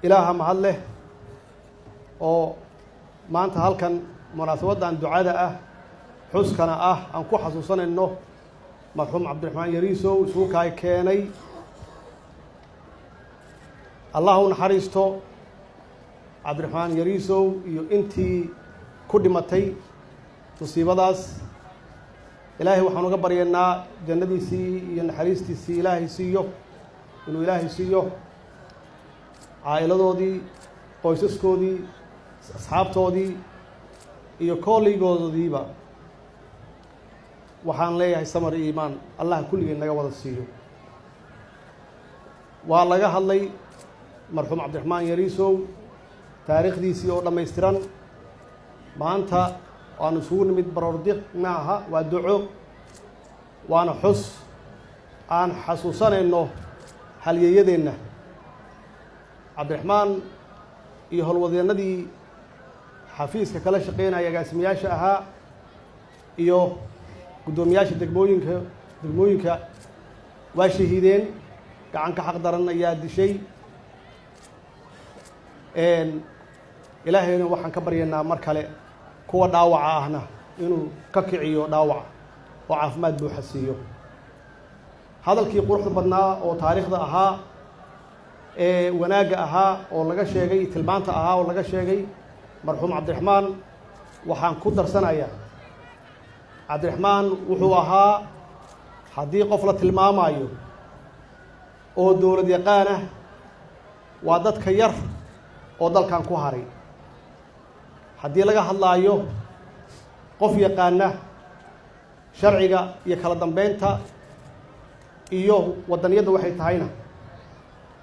Ilaaha mahad leh oo maanta halkan munaasabaddan ducada ah, xuskana ah, aan ku xasuusanayno marxuum Cabdiraxmaan Yariisow isugu kaay keenay. Allah u naxariisto Cabdiraxmaan Yariisow iyo intii ku dhimatay musiibadaas. Ilaahay waxaan uga baryaynaa jannadiisii iyo naxariistiisii Ilaahay siiyo, inuu Ilaahay siiyo caa'iladoodii, qoysaskoodii, asxaabtoodii iyo kooleygoodiiba. Waxaan leeyahay samar iyo iimaan Allah kulligeen naga wada siiyo. Waa laga hadlay marxuum Cabdiraxmaan Yariisow taariikhdiisii oo dhammaystiran. Maanta waanu isugu nimid baroordiq ma aha, waa duco, waana xus aan xasuusanayno halyeeyadeenna. Cabdiraxmaan iyo howlwadeennadii xafiiska kala shaqeynaya, agaasimayaasha ahaa iyo guddoomiyaasha degmooyinka, waa shahiideen. Gacan ka xaq daran ayaa dishay. Ilaahayna waxaan ka baryaynaa mar kale kuwa dhaawaca ahna inuu ka kiciyo dhaawaca oo caafimaad buuxa siiyo. Hadalkii quruxda badnaa oo taariikhda ahaa ee wanaagga ahaa oo laga sheegay, tilmaanta ahaa oo laga sheegay marxuum Cabdiraxmaan, waxaan ku darsanayaa: Cabdiraxmaan wuxuu ahaa, haddii qof la tilmaamayo oo dowlad yaqaan ah, waa dadka yar oo dalkan ku haray. Haddii laga hadlaayo qof yaqaana sharciga iyo kala dambeynta iyo waddaniyadda waxay tahayna,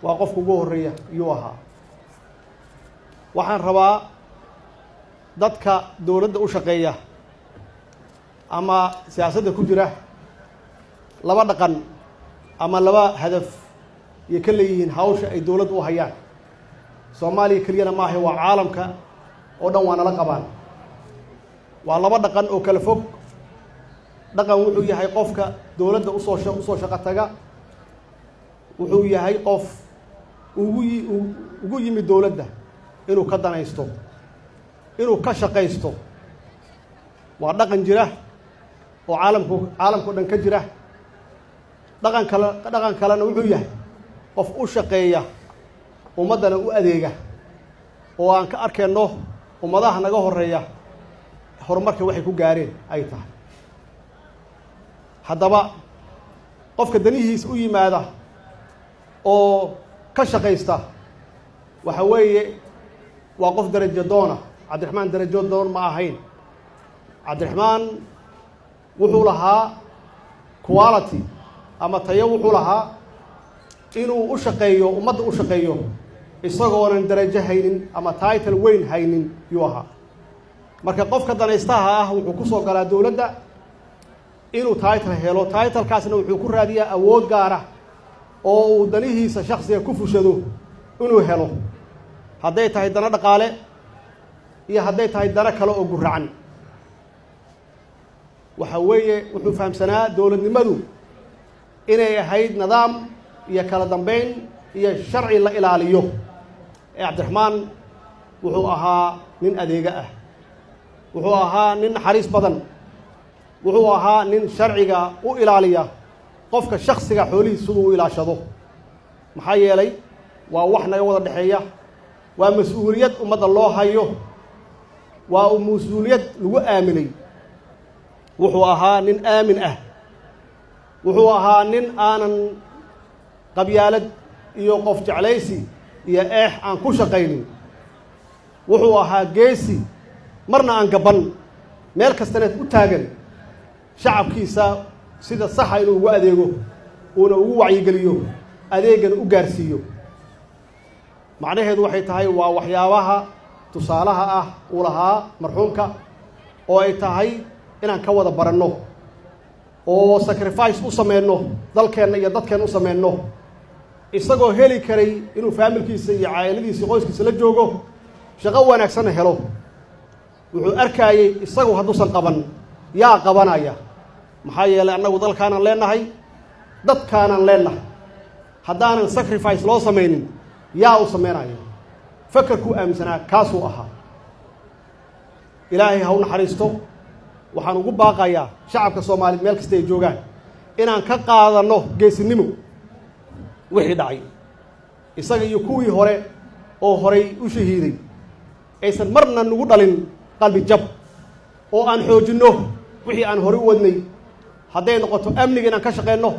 waa qofka ugu horreeya iyuu ahaa. Waxaan rabaa dadka dowladda u shaqeeya ama siyaasadda ku jira, laba dhaqan ama laba hadaf iyo ka leeyihiin hawsha ay dowladda u hayaan. Soomaaliya keliyana maaha, waa caalamka oo dhan waa nala qabaan. Waa laba dhaqan oo kala fog. Dhaqan wuxuu yahay qofka dowladda usoo shaqo taga wuxuu yahay qof ugu yimid dowladda inuu ka danaysto, inuu ka shaqaysto. Waa dhaqan jira oo caalamka o dhan ka jira. Dhaqan kalena wuxuu yahay qof u shaqeeya ummaddana u adeega, oo aan ka arkayno ummadaha naga horeeya horumarka waxay ku gaareen ay tahay. Haddaba qofka danihiisa u yimaada oo ka shaqaysta waxa weeye waa qof darajo doona. Cabdiraxmaan darajo doon ma ahayn. Cabdiraxmaan wuxuu lahaa quality ama tayo. Wuxuu lahaa inuu u shaqeeyo ummadda, u shaqeeyo isagoonan darajo haynin ama title weyn haynin yuu ahaa. Marka qofka danaystaha ah wuxuu ku soo galaa dowladda inuu title helo. Titlekaasna wuxuu ku raadiyaa awood gaara oo uu danihiisa shaksiga ku fushado inuu helo, hadday tahay dano dhaqaale iyo hadday tahay dano kale oo guracan. Waxa weeye wuxuu fahamsanaa dowladnimadu inay ahayd nidaam iyo kala dambeyn iyo sharci la ilaaliyo. Ee Cabdiraxmaan wuxuu ahaa nin adeega ah, wuxuu ahaa nin naxariis badan, wuxuu ahaa nin sharciga u ilaaliya qofka shaksiga xoolihiisa siduu u ilaashado. Maxaa yeelay waa wax naga wada dhexeeya, waa mas-uuliyad ummadda loo hayo, waa mas-uuliyad lagu aaminay. Wuxuu ahaa nin aamin ah. Wuxuu ahaa nin aanan qabyaalad iyo qof jeclaysi iyo eex aan ku shaqaynin. Wuxuu ahaa geesi marna aan gaban, meel kastana u taagan shacabkiisa sida saxa inuu ugu adeego, uuna ugu wacyigeliyo, adeegana u gaarsiiyo. Macnaheedu waxay tahay waa waxyaabaha tusaalaha ah uu lahaa marxuumka oo ay tahay inaan ka wada baranno oo sacrifice u sameyno dalkeenna iyo dadkeenna u sameyno. Isagoo heli karay inuu faamilkiisa iyo caa'iladiisa iyo qoyskiisa la joogo, shaqo wanaagsanna helo, wuxuu arkaayey isagu hadduusan qaban, yaa qabanaya? Maxaa yeelay annagu dalkaanaan leenahay, dadkaanaan leenahay. Haddaanan sacrifice loo samaynin, yaa u samaynayo? Fakarkuu aaminsanaa kaasuu ahaa. Ilaahay ha u naxariisto. Waxaan ugu baaqayaa shacabka Soomaaliyeed meel kasta ay joogaan inaan ka qaadanno geesinimo wixii dhacay, isaga iyo kuwii hore oo horay u shahiiday, aysan marna nagu dhalin qalbi jab, oo aan xoojinno wixii aan horey u wadnay, hadday noqoto amniga inaan ka shaqeyno,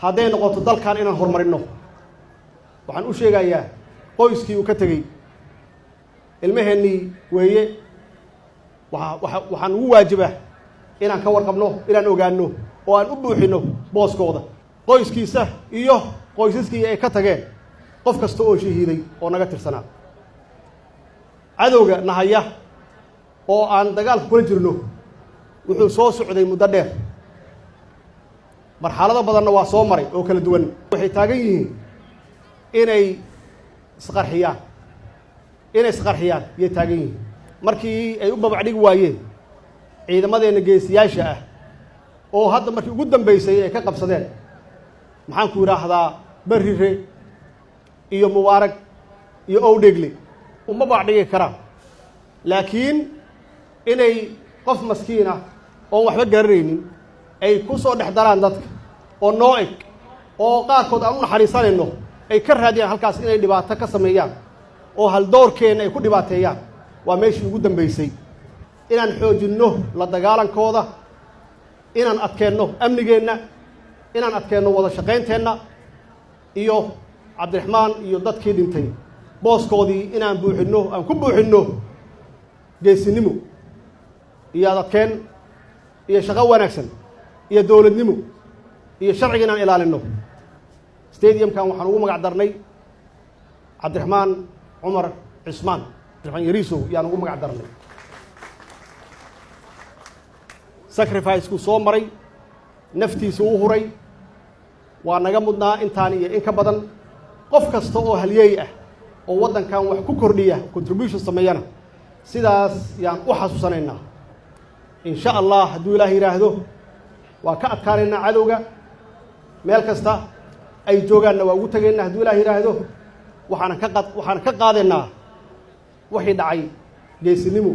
hadday noqoto dalkan inaan horumarinno. Waxaan u sheegayaa qoyskii uu ka tegey, ilmaheennii weeye, waxaan ugu waajiba inaan ka warqabno, inaan ogaanno oo aan u buuxinno booskooda, qoyskiisa iyo qoysaskii ay ka tageen, qof kasta oo shahiiday oo naga tirsanaa. Cadowga nahaya oo aan dagaalka kula jirno wuxuu soo socday muddo dheer, marxalado badanna waa soo maray oo kala duwan. Waxay taagan yihiin inay isqarxiyaan, inay isqarxiyaan yay taagan yihiin. Markii ay u babacdhigi waayeen ciidamadeenna geesiyaasha ah, oo hadda markii ugu dambeysay ay ka qabsadeen, maxaan ku yidhaahdaa, Berire iyo Mubaarag iyo Owdhegle, uma babacdhigi karaan. Laakiin inay qof maskiin ah oon waxba garanaynin ay ku soo dhex daraan dadka oo noo eg, oo qaarkood aan u naxariisanayno, ay ka raadiyaan halkaas inay dhibaato ka sameeyaan oo haldoorkeenna ay ku dhibaateeyaan, waa meeshii ugu dambeysay. Inaan xoojinno la dagaalankooda, inaan adkeenno amnigeenna, inaan adkeenno wada shaqaynteenna, iyo Cabdiraxmaan iyo dadkii dhintay booskoodii inaan buuxinno, aan ku buuxinno geesinimo iyo adadkeen iyo shaqo wanaagsan iyo dowladnimo iyo sharciga inaan ilaalinno. Stadiumkan waxaan ugu magac darnay Cabdiraxmaan Cumar Cismaan, Cabdiraxmaan Yariisow yaan ugu magac darnay. Sacrifice-kuu soo maray, naftiisa u huray, waa naga mudnaa intaan iyo in ka badan. Qof kasta oo halyeey ah oo waddankan wax ku kordhiya, contribution sameeyana, sidaas yaan u xasuusanaynaa, in sha Allah. Hadduu Ilaah yidhaahdo, waa ka adkaanaynaa cadowga meel kasta ay joogaanna, waa ugu tegaynaa hadduu Ilaah yidhaahdo. Waxaana ka qaadaynaa wixii dhacay geesinimo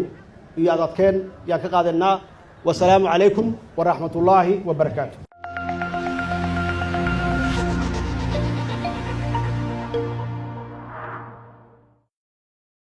iyo adadkeen yaan ka qaadaynaa. Wasalaamu calaykum waraxmat ullaahi wa barakaatu.